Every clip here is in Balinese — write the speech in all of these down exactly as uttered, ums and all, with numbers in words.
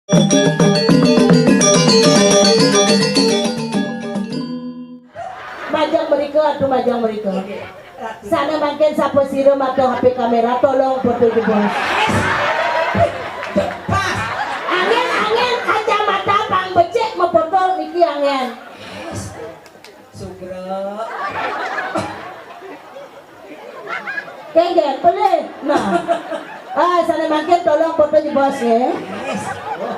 Majeng mrika, atuh majeng mrika. Sané mangkin sapa sira matur H P kaméra, tolong foto jebos. Pas. Anggén, anggén, kacamata pang becik mafoto niki anggén. Sugra. Kéngkén, pelih. Nah. Ah, sané mangkin tolong foto jebos ya. Yes. Oh.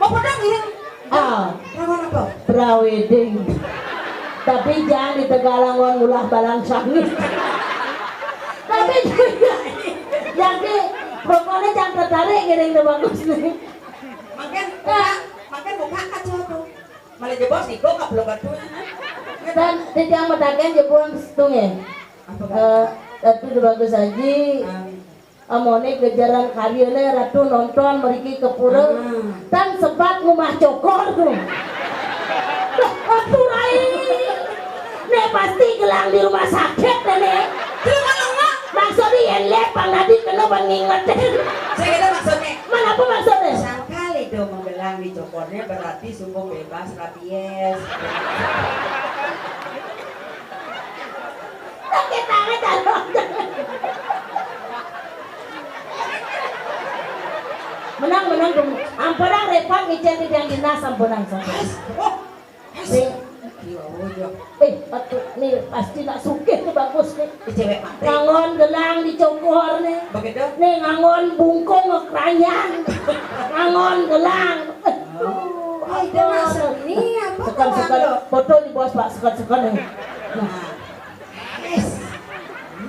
Mau foto ngiring? Ah. Lawan apa? Prewedding. Tapi jangan di Tegalangon ngulah balang sangit. Tapi jadi pokoknya jangan tertarik ngiring, udah bagus nih. Mangkin buka, mangkin buka kaca tuh. Malah jebos niku kaplok atuh. Dan titiang medagén jebos setunge. Apa? Eh, Ratu Déwagung Aji. Amoné gejaran karyané Ratu nonton mriki ke pura. Ah. Tan sempat ngumah cokor tuh. Ratu Rai. Né pasti gelang di rumah sakit né. Maksudnya yang lihat Bang Nadi kena ban ngingetin. Saya kira maksudnya. Mana apa maksudnya? Sangkal itu menggelang di cokornya berarti suku bebas rabies. Sakit banget, aduh. Menang, menang, dong. Ampunang repot ngicen di yang dinas, ampunang, ampunang. Nih. Eh, aduh, nih pasti nak sugih nih bagus nih. Cewek mati. Ngangon gelang di cokor nih. Begitu? Nih ngangon bungkung ngekranyang. Ngangon gelang. Oh, itu mah seni apa? Sekan, sekan, foto di bos, Pak, sekan, sekan nih. Nah. Yes.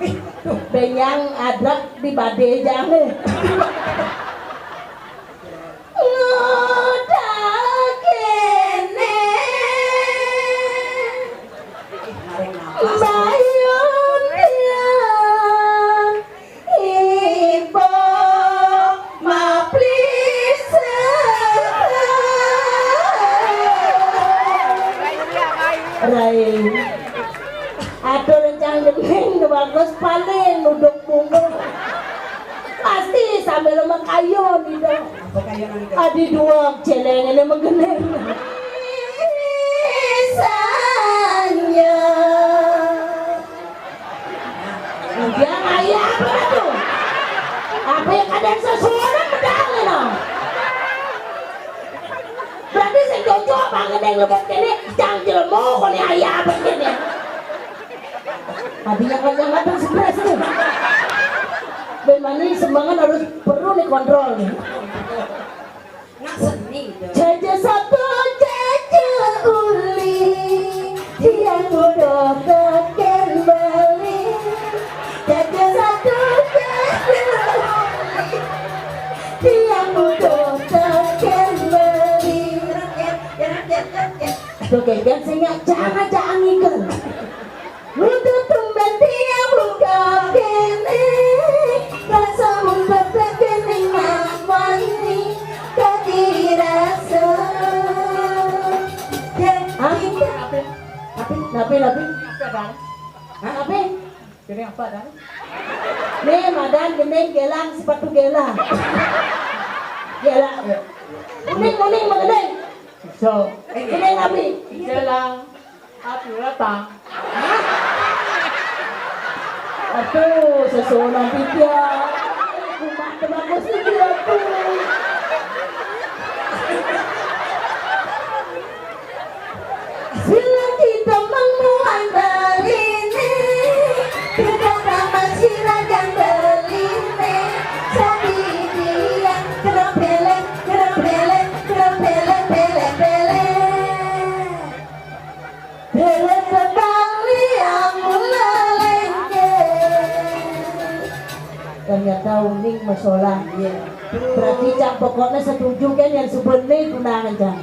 Nih, tuh. Benyang ada di badé jang nih. Ngudag kéné. Bayun tiang ibu maplisah. Rai. Aduh, rencang jeneng bagus paling nuduk bungkung. Pasti sambil makayon gitu. Apa kayonan itu? Adi dua celeng ini menggeneng. Sanya. Dia ngayah apa tuh? Apa yang kadang sesuatu pedang, you know? Berarti sing cocok banget yang lebet kene, cang jelmo kone ayah apa kene. Tadinya kan yang datang stres tuh. Ben mani sembangan harus perlu nih kontrol nih. Nak seni itu. Jaja satu, jaja uli, tiang udah kakek beli. Jaja satu, jaja uli, tiang udah kakek beli. Tuh, kayak biasanya sing nyak jangan, jangan ngikut. Udah tumben tiang buka kene, rasa mumpet kene ngamani, kaki rasa. Hah? Napi? Napi, napi? Hah? Napi? Kene apa, Dan? Nih, madan gendeng gelang sepatu gela. Gela. Kuning, kuning, mengenai. Iso. Ini nabi. Iso lang. Aduh, datang. Aduh, sesuatu nanti dia. Kumat bagus itu aku. Sila kita memuan baline, kita sama sila jang baline, sadi dia, kerapele, kerapele, kerapele, pele, pele. Pele kembali yang mulai lengket. Ternyata uning masalah. Iya. Berarti cang pokoknya setuju kan yang sebenarnya tunangan cang.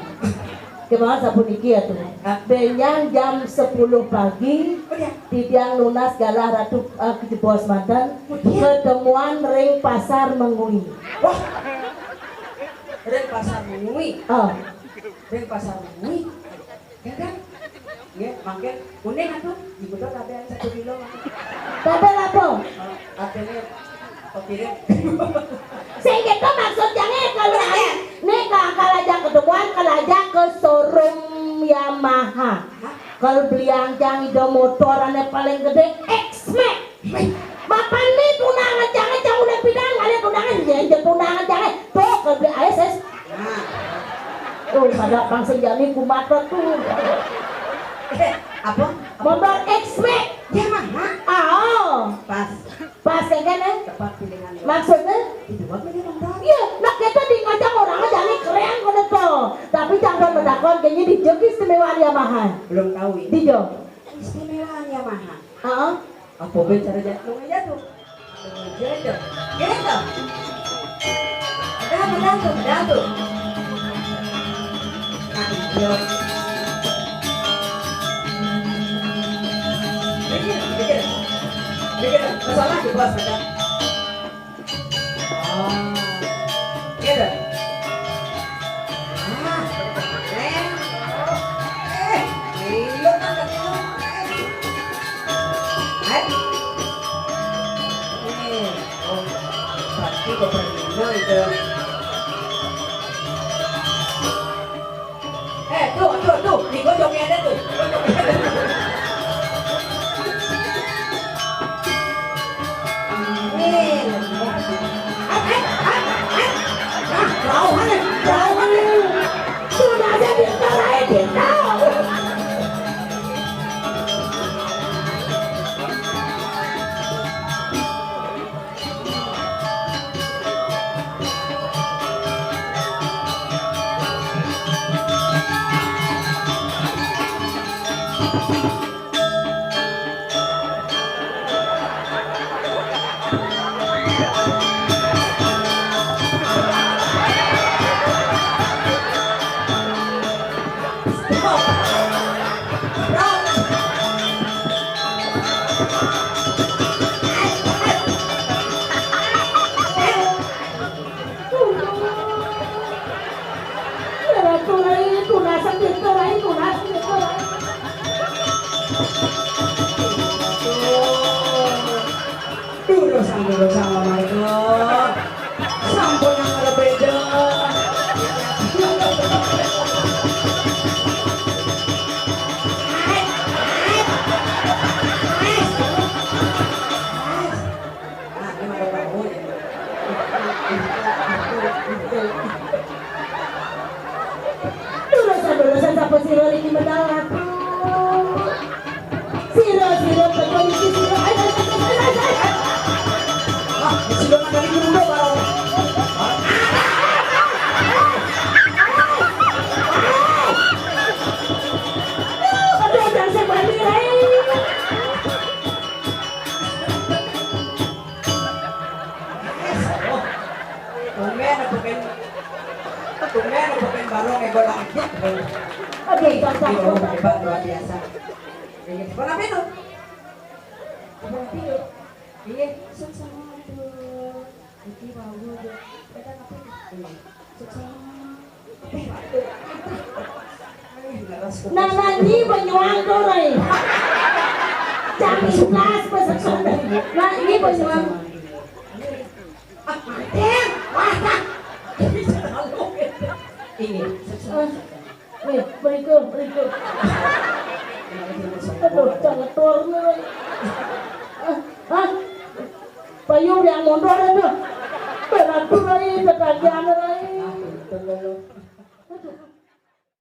Kemauan sapuniki ya tuh. Ah. Benjang jam sepuluh pagi, oh, ya, titiang nunas galah Ratu, eh, kejebos manten. Oh, iya. Ketemuan ring pasar Mengwi. Wah. Ring pasar Mengwi. Oh. Ring pasar Mengwi. Ya kan? Ya, mangkin kuning atuh, dibetot ada yang satu kilo. Tapi apa? Artinya, pikirin. Sing gitu maksudnya kalau Kalau beli angkang itu motor ane paling gede X-Max. Mapan nih tunangan jangan jauh naik bidang, ada tunangan ya, ya tunangan jangan. Tuh kalau beli A S S. Nah. Oh, pada bangsa jani kumaha tuh. Eh, apa? Motor X-Max. Ya mana? Oh. Pas. Pas ya kan, eh? Tepat pilihan. Maksudnya? Itu buat milih motor. Iya, nah kita di ngajak orang aja nih keren kan tuh. Tapi jangan mendapat kayaknya di jok istimewaan Yamaha. Belum tahu ini. Di jok. Istimewaan Yamaha. Heeh. Apa ben cara jatuh? Jatuh. Gitu. Ada apa jatuh? Jatuh. Nah, iya. Mikir, mikir. Mikir, masalah di bos ada. Oh. Gitu. Ah, eh. Eh, gila kan tadi lu. Eh. Eh, oh, pasti gua pernah itu. Eh, tuh, tuh, tuh, di gua joki ada tuh. Nih. Eh, eh, eh, eh. Nah, jauhan nih, jauhan nih. Sudah aja pintar aja, pintar. Tunas, tunas, tunas, tunas. Durus, durus, assalamualaikum. Sampun yang ada beda. Lulusan-lulusan sapa sira niki medal aku? Sira, sira, betul iki sira. Ayo, ayo, ayo, ayo, ayo. Ah, sira ngandani guru bareng. Aduh, jangan saya balik, hai. Tumben apa kan? Tumben apa kan baru ngebol aja. Aduh, jangan. Iya, hebat, luar biasa. Iya, warna apa itu? Warna biru. Iya, sukses tuh. Iki mau deh. Kita apa? Iya. Sukses. Nah, nanti banyuang tuh, Rai. Jangan ikhlas, pesan. Nah, ini banyuang. Ah, mati. Wah, nah. Ini. Eh, nih, berikut, berikut. Aduh, jangan turun, Rai. Ah, ah. Payu yang mundur itu. Beratur, Rai, ketagihan, Rai.